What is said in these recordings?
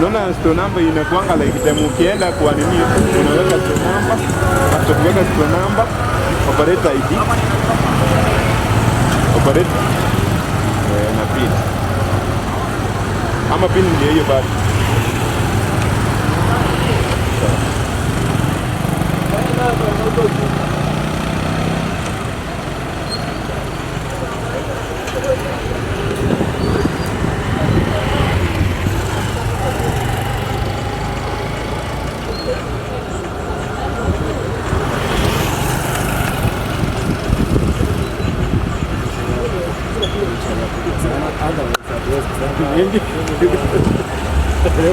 Unaona store number inakuanga like time ukienda kwa nini unaweka store number, after kuweka store number, operator ID, operator na pin. Ama pin ndio hiyo bado.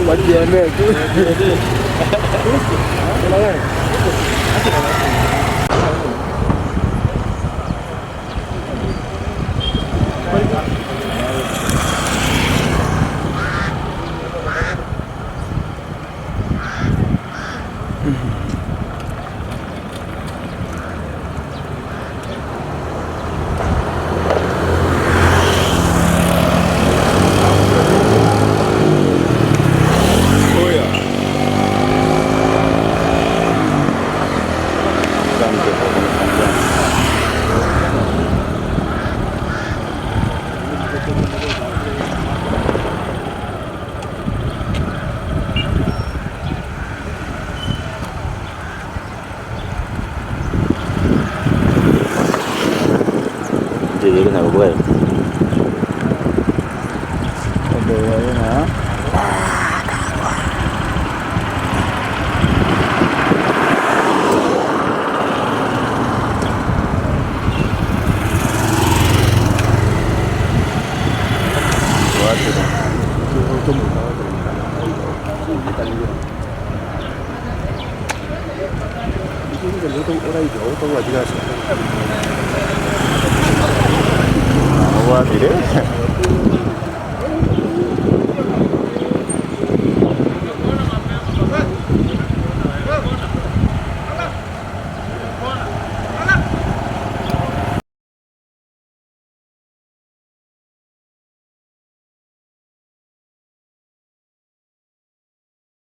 Wajionee tu. Oya. Asante. Ndio na wewe. Wapi?